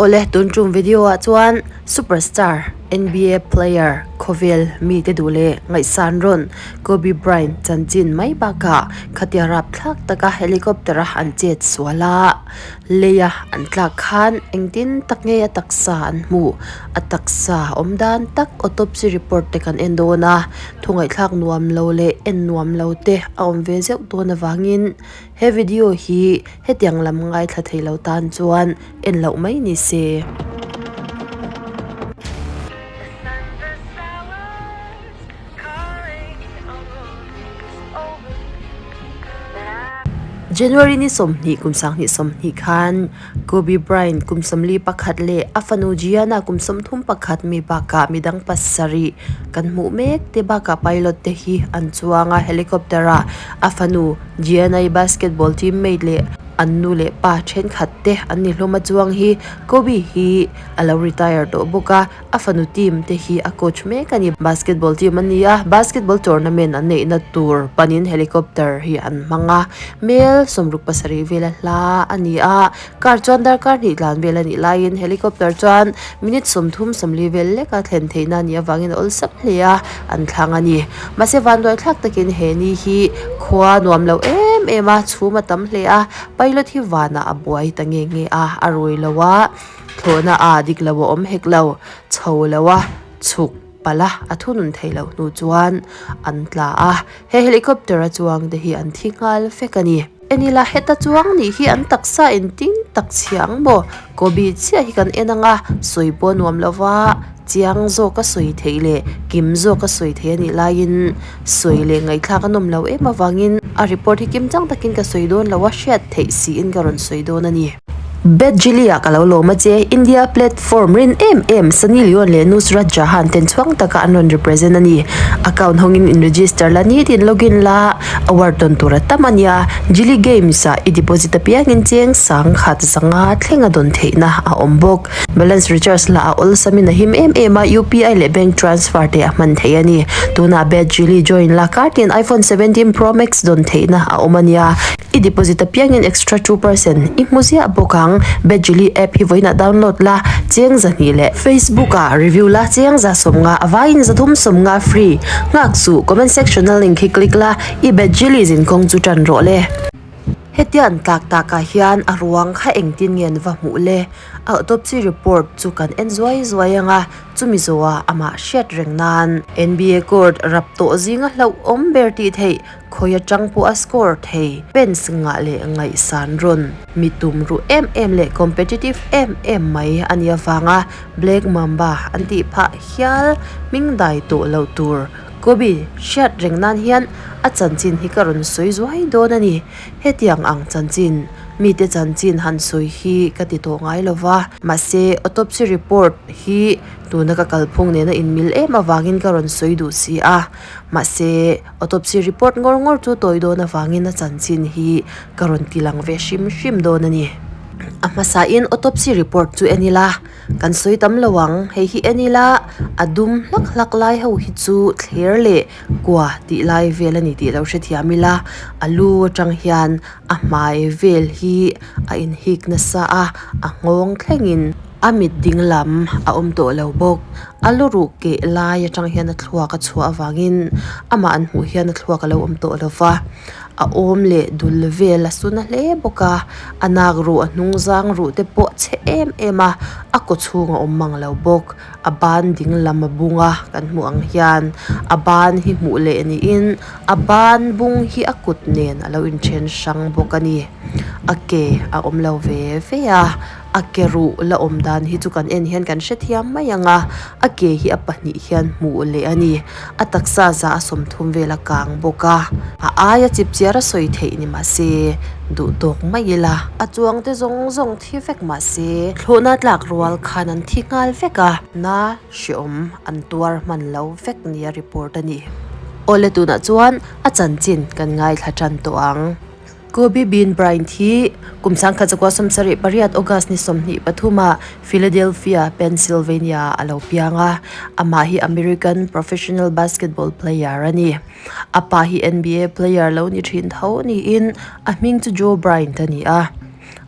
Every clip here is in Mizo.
Awle, tun tum video ah chuan superstar nba player khawvel mite duh leh ngaihsan rawn Kobe Bryant chanchin mai bakah khatia rapthlak taka helicopter a an chet sual a, leia an tlak khan engtin tak nge a taksa an hmuh, a taksa awm dan tak autopsy report te kan en dawn a, thungaihthlak nuam lo leh en nuam lo te a awm ve zeuh dawn avangin he video hi hetiang lam ngaithla thei lo tan chuan en loh mai ni se. January ni 20 kum 2020 khan Kobe Bryant kum 41 leh a fanu Gianna kum 31 mi bakah midang pasarih kan hmuh mek te bakah pilot te hi an chuang a, helicopter ah a fanu Gianna-i basketball teammate leh an nu leh pa thenkhat te an ni hlawm a chuang hi Kobe hi a lo retire tawh bawk a. A fanu team te hi a coach mek a ni. Basketball team an ni a, basketball tournament an neihna tur panin helicopter hi an hmang a. Mel 67 vela hla a ni a, car chuan darkar hnih tlan vel a nih laiin helicopter chuan minute 30 40 vel leka thlen theihna a nih avangin a awlsam hle a, an thlang a ni. Mahse vanduai thlak takin he ni hi khua nuam lo em em a, chhum a tam hle a, pilot hi vanah a buai ta nge nge a, a rui lo a. Thlawhna ah dik lo a awm hek lo, chho lo a chhuk palh a, a thunun theih loh hnu chuan an tla a, he helicopter a chuang te hi an thi nghal vek a ni. Enila heta chuang nih hi an taksa engtin tak chhia ang maw? Kobe chiah hi kan en ang a, sawi pawh nuam lo va, chiang zawk a sawi theih leh kim zawk a sawi theih a nih laiin sawi leh ngaihthlak a nawm lo em avangin a report hi kim chang takin ka sawi dawn lo a, hriat theih siin ka rawn sawi dawn a ni. Bad Jilly-ah ka lo lawm a che, India platform rin em em Sunny Leone leh Nusrat Jahan ten chhuang taka an rawn represent a ni. Account hawngin in register la, nitin login la, award tawn tur a tam a nia. Jilly Games-ah i deposit apiangin cheng sang khat zanga thleng a dawn theihna a awm bawk. Balance recharge lah a awlsamin a him em em a, UPI leh bank transfer te a hman theih a ni. Tunah Bad Jilly join la, kartin iPhone 17 Pro Max dawn theihna a awm a nia. I deposit apiangin extra 2% i hmu ziah bawk ang. Badgely app hi vawiinah download la, cheng 200 leh Facebook ah review la, cheng 150 a vaiin 350 free. Nghak suh, comment section a link hi click la, i Badgely zinkawng chu tan rawh le. Hetia an tlak takah hian a ruang kha engtin nge an va hmuh le? A autopsy report chu kan en zuai zuai ang a, chumi zawhah amah hriat reng nan. NBA court rap tawh zinga hlauhawm ber tih theih Khawi atang pawh a score thei. Fans ngah leh ngaihsan rawn mi tum ruh em em leh competitive em em mai a nih avanga Black Mamba an tih phah hial hming dai tawh loh tur. Kobe hriat reng nan hian a chanchin hi ka rawn sawi zuai dawn a ni. Hetiang ang chanchin, mite chanchin han sawi hi ka ti tawh ngai lo va. Mahse autopsy report hi tuna ka kalphung nena inmil em avangin ka rawn sawi duh si a. Mahse. Autopsy report ngawr ngawr chu tawi dawn avangin a chanchin hi ka rawn ti lang ve hrim hrim dawn a ni. A hmasain autopsy report chu en ila, kan sawi tam lo ang, hei hi en ila a dum hlak hlak lai ho hi chu thler leh kua tih lai vel a ni tih lo hrethiam ila, a lu atang hian a hmai vel hi a inhik nasa a, a nghawng thlengin. A mit ding lam a awm tawh lo bawk. A lu ruh keh lai atang hian a thluak a chhuah avangin amah an hmuh hian a thluak a lo awm tawh lo va. A awm leh dul vel a su na hle bawk a, a nak ruh a hnung zang ruh te pawh a chhe em em a, a kaw chhung a awm mang lo bawk. A ban ding lam a bung a kan hmuh ang hian a ban hi hmuh leh niin a ban bung hi a kut nen a lo inthen hrang bawk a ni. A ke a awm lo ve ve a. A ke ruh la awm dan hi chu kan en hian kan hrethiam mai ang a, a ke hi a pahnih hian hmuh leh a ni. A taksa za a 30 vel a kang bawk a, a aia chip chiar a sawi theih ni mah se duh tawk mai ila. A chuang te zawng zawng thi vek mah se thlawhna tlak rual khan an thi nghal vek a, na hreawm an tuar hman lo vek nia report a ni. Awle tunah chuan a chanchin kan ngaithla tan tawh ang. Kobe Bean Bryant hi kum 1978 August ni 23 ah Philadelphia, Pennsylvania ah a lo piang a. Amah hi American professional basketball player a ni. A pa hi NBA player lo ni thin tho niin a hming chu Joe Bryant a ni a.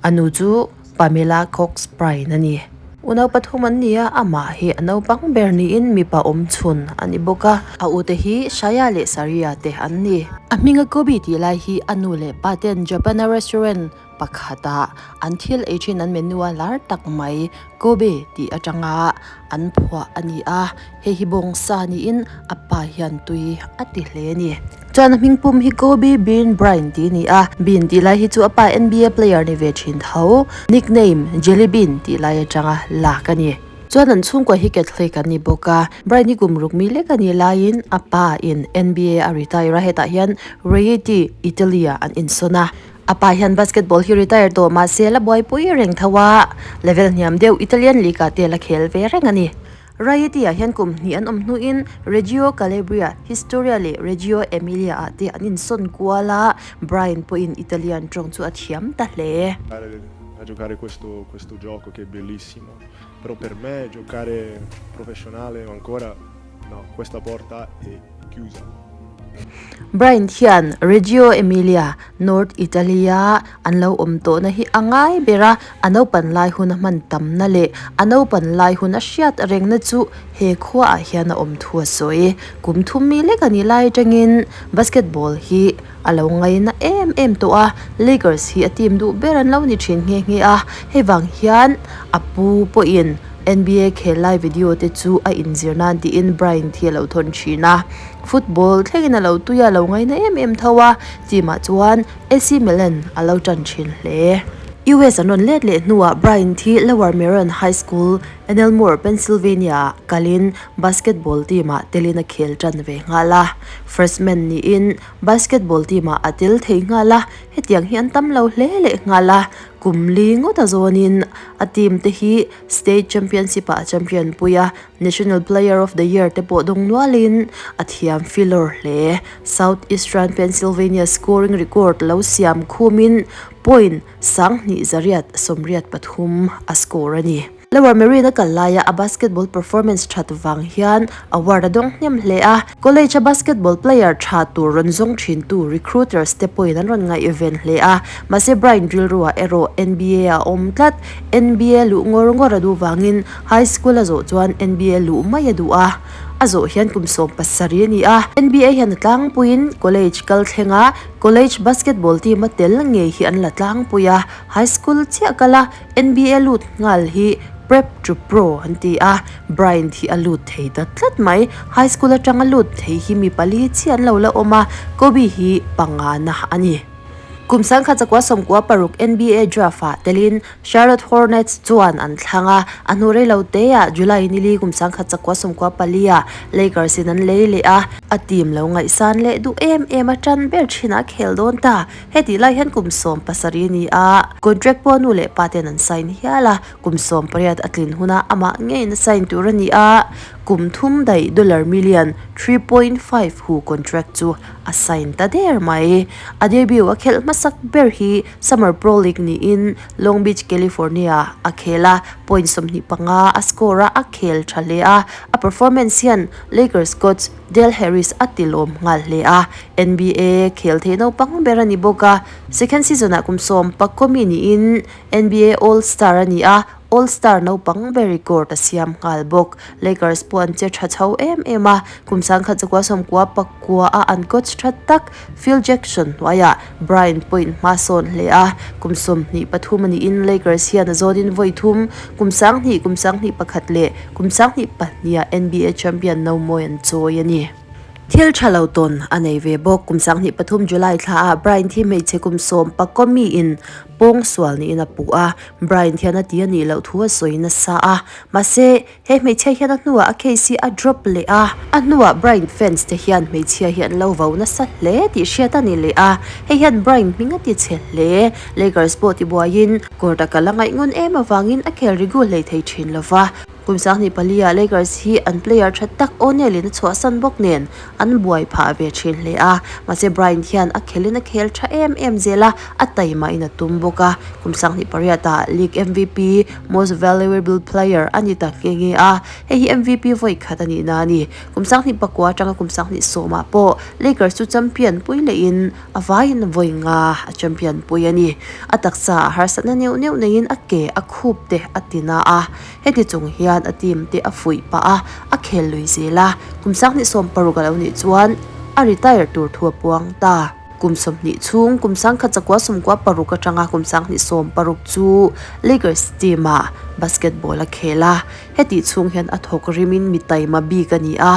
A nu chu Pamela Cox Bryant a ni. Unau pathum an ni a, amah hi a naupang ber niin mipa awm chhun a ni bawk a. A ute hi Shaya leh Saria te an ni. A hminga Kobe tih lai hi a nu leh pa ten Japan-a restaurant pakhatah an thil ei thin an menu a lar tak mai Kobe tih atanga an phuah a ni a, hei hi bawngsa niin a pa hian tui a ti hle a ni. Chuan a hming pum hi Kobe Bean Bryant tih a ni a, Bean tih lai hi chu a pa NBA player ni ve thin tho, nickname Jelly Bean tih lai atanga lak a ni. Chuan an chhungkua hi Catholic an ni bawk a, Bryant hi kum ruk mi lek a nih laiin a pa in NBA a retire a, hetah hian Rieti, Italy ah an insawn a. A pa hian basketball hi retire tawh mahse la buaipui reng tho a, level hniam deuh Italian League ah te la khel ve reng a ni. Rieti ah hian kum hnih an awm hnuin Reggio Calabria, Historia leh Reggio Emilia ah te an insawn kual a, Bryant pawhin Italian tawng chu a thiam ta hle. A giocare questo questo gioco che è bellissimo, però per me giocare professionale ancora no, questa porta è chiusa. Bryant hian Reggio Emilia, North Italy-a an lo awm tawhna hi a ngai ber a, a naupan lai hun a hman tamna leh a naupan lai hun a hriat rengna chu he khuaah hian a awm thu a sawi. Kum thum mi lek a nih lai atangin basketball hi a lo ngaina em em tawh a, Lakers hi a team duh ber an lo ni thin nghe nghe a, hei vang hian a pu pawhin NBA khel lai video te chu a inzir nan tiin Bryant hi a lo thawn thin a, football thlengin a lo tui a, a lo ngaina em em tho a, team ah chuan AC Milan a lo tan thin hle. US an rawn let leh hnuah Bryant hi Lower Merion High School, Enelmore, Pennsylvania ah kalin basketball team ah telin a khel tan ve nghal a. Freshman niin basketball team ah a tel thei nghal a, hetiang hi an tam lo hle leh nghal a, kum li ngawt a zawnin a team te hi state championship ah a champion pui a, national player of the year te pawh dawng nualin a thiam filawr hle. Southeastern Pennsylvania scoring record lo siam khumin point sanghnih zariat 83 a score a ni. Lower Merion a kal laia a basketball performance that vang hian award a dawng hnem hle a. College a basketball player tha tur rawn zawng thintu recruiters te pawhin an rawn ngaihven hle a. Mahse Bryant rilruah erawh NBA a awm tlat. NBA luh ngawr ngawr a duh vangin high school a zawh chuan NBA luh mai a duh a. A zawh hian kum 17 a ni a. NBA hian a tlangpuiin college kal thlenga college basketball team a tel ngei hi an la tlangpui a. High school chiah kal a. NBA lut nghal hi Prep to Pro an ti a, Bryant hi a lut thei ta tlat mai. High school atanga lut thei hi mi pali chiah an lo la awm a, Kobe hi pangana a ni. Kum 1996 NBA draft ah telin Charlotte Hornets chuan an thlang a, a hnu rei lo te ah July nili kum 1994 ah Lakers in an lei leh a, a team lo ngaihsan leh duh em em a tan ber thin a khel dawn ta. Hetih lai hian kum 17 a ni a, contract pawh nu leh pa ten an sign hial a, kum 18 a tlin hunah amah ngeiin a sign tur a ni a, kum thum daih dollar million 3.5 hu contract chu a sign ta der mai. A debut a khelh hmasak ber hi Summer Pro League niin Long Beach, California a khel a, point 25 a score a, a khel tha hle a, a performance hian Lakers coach Del Harris a ti lawm nghal hle a, NBA khel thei naupang ber a ni bawk a. Second season ah kum sawm pakawmi niin NBA All Star a ni a, All Star naupang ber record a siam nghal bawk. Lakers pawh an che tha chho em em a, kum 1999 a an coach tha tak Phil Jackson hnuaiah Bryant pawhin hma sawn hle a, kum 23 a niin Lakers hian a zawnin vawi thum, kum 2000, kum 2001 leh kum 2002 ah NBA champion no mawi an chawi a ni. Thil tha lo tawn a nei ve bawk. Kum 23 July thla ah Bryant hi hmeichhe kum sawm pakkaw miin pawng sual niin a puh a, Bryant hian a ti a nih loh thu a sawi nasa a, mahse, He hmeichhia hian a hnuah a case hi a drop leh a, a hnuah Bryant fans te hian hmeichhia hi an lo vo nasa hle tih hriat a ni leh a, hei hian Bryant hming a ti chhe hle. Lakers pawh tibuaiin court a kal a ngaih ngun em avangin a khel rigu hlei thei thin lo va. Kum 2004 ah Lakers hi an player tha tak O'Neal in a chhuahsan bawk nen an buai phah ve thin hle a. Mahse Bryant hian a khelin a khel tha em em zel a, a taima in a tum bawk a. Kum 28 ah League MVP, Most Valuable Player, a ni ta nghe nghe a, hei hi MVP vawi khat a nihna a ni. Kum 2009 atanga kum 2010 ah pawh Lakers chu champion pui lehin a vaiin vawi nga a champion pui a ni. A taksa ah harsatna neuh neuh neiin a ke a khup te a ti na a. Heti chung hian a team te a fuih pah a, a khel lui zel a. Kum 2016 a lo nih chuan a retire tur thu a puang ta. Kum 20 chhung, kum 1996 atanga kum 2016 chu Lakers team ah basketball a khel a. Heti chhung hian a thawk rimin mi taima bik a ni a.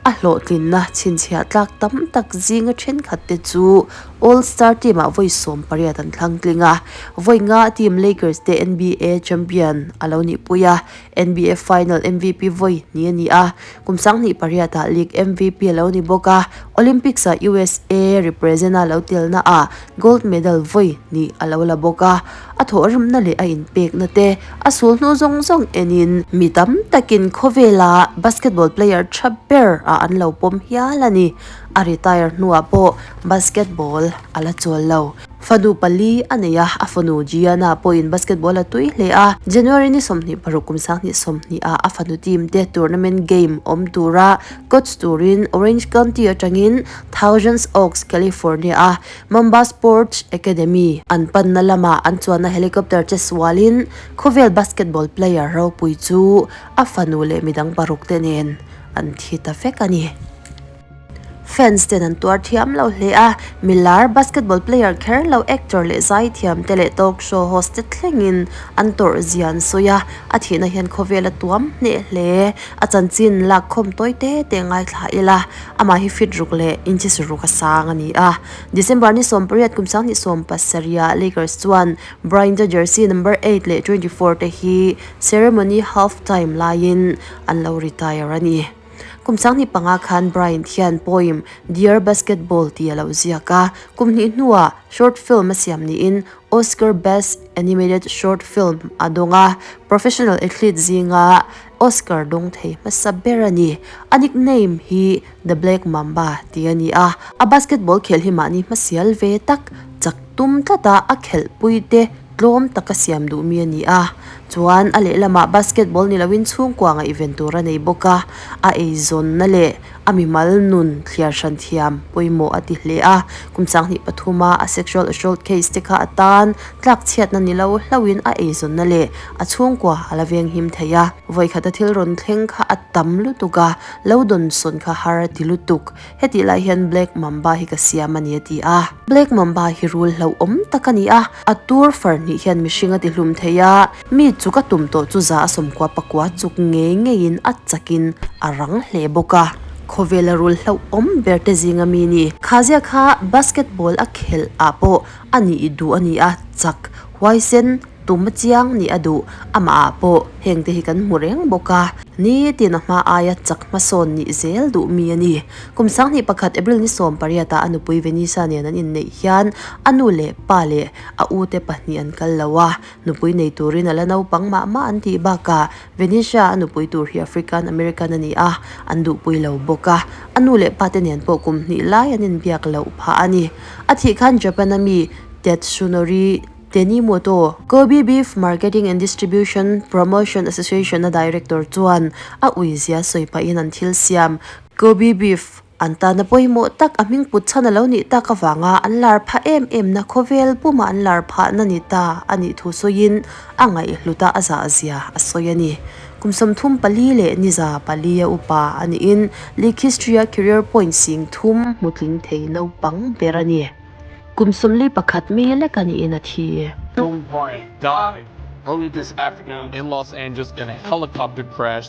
A hlawhtlinna chhinchhiah tlak tam tak zinga thenkhat te chu All-Star team ah vawi 18 an thlang tling a, vawi nga team Lakers te NBA champion a lo nih pui a, NBA Final MVP vawi hnih a ni a, kum 2008 ah League MVP a lo ni bawk a, Olympics ah USA represent a lo telna ah gold medal vawi hnih a lo la bawk a, a thawhrimna leh a inpekna te a sul hnu zawng zawng enin mi tam takin khawvela basketball player tha ber ah an lo pawm hial a ni. A retire hnuah pawh basketball a la chawl lo. Fanu pali a nei a, a fanu Gianna pawhin basketball a tui hle a. January ni 26 kum 2020 ah a fanu team te tournament game awm tura coach turin Orange County atangin Thousands Oaks, California a Mamba Sports Academy an panna lamah an chuanna helicopter che sualin khawvel basketball player ropui chu a fanu leh midang paruk te nen an thi ta vek a ni. Fans ten an tuar thiam lo hle a, milar basketball player kher lo actor leh zai thiam te leh talk show host te thlengin an tawrh zia an sawi a, a thihna hian khawvel a tuam hneh hle. A chanchin lak khawm tawi te te ngaithla ila, amah hi feet ruk leh inches ruk a sang a ni a. December ni 18 kum 2017 ah Lakers chuan Bryant-a jersey number 8 leh 24 te hi ceremony half time laiin an lo retire a ni. Kum 2005 khan Bryant hian poem Dear Basketball tih a lo ziak a, kum hnih hnuah short film a siam niin Oscar Best Animated Short Film a dawng a, professional athlete zinga Oscar dawng thei hmasa ber a ni. A nickname hi The Black Mamba tih a ni a, a basketball khel hi mahni hmasial ve tak chak tum tlata a khelhpui te tlawm taka siam duh mi a ni a, chuan a lehlamah basketball ni loin chhungkua ngaihven tur a nei bawk a, a eizawnna leh a mimal nun thliar hran thiam pawimawh a ti hle a, kum 2003 a a sexual assault case te kha a tan tlak chhiatna ni lo hlauhin a eizawnna leh a chhungkua a la venghim thei a, vawikhat a thil rawn thleng kha a tam lutuk a, lo dawnsawn kha har a ti lutuk. Hetih lai hian Black Mamba hi ka siam a ni a ti a. Black Mamba hi rul hlauhawm tak a ni a, a tur far hnih hian mihring a ti hlum thei a, mi chuk a tum tawh chu za a sawmkua pakua chuk ngei ngeiin a chakin a rang hle bawk a. Khawvela rul hlauhawm ber te zinga mi ni. Khazia kha basketball a khelh ah pawh a nih duh a ni a, chak, huaisen, Tum a chiang nih a duh, amah ah pawh heng te hi kan hmu reng bawk a, nitin a hma aia chak hmasawn nih zel duh mi a ni. Kum 21 April ni 18 ah a nupui Venisa nen an inneih hian a nu leh pa leh a u te pahnih an kal lo a, nupui nei turin a la naupang mah mah an tih bakah Venisha a nupui tur hi African American a ni a, an duhpui lo bawk a, a nu leh pa te nen pawh kum hnih lai an inbiak loh phah a ni. A thih khan Japan a mi Tetsunori Tanimoto, Kobe Beef Marketing and Distribution Promotion Association-a director chuan a uizia sawi pahin an thil siam Kobe Beef an tana pawimawh tak a hming put chhan a lo nih tak avanga an lar phah em emna khawvel puma an lar phahna ni ta a nih thu sawiin a ngaihhluta a zahzia a sawi a ni. Kum 34 leh ni 4 a upa a niin league history-a career point 30,000 hmutling thei naupang ber a ni. Kum 41 mi lek a niin a thi. Kobe Bryant died early this afternoon in Los Angeles in a helicopter crash.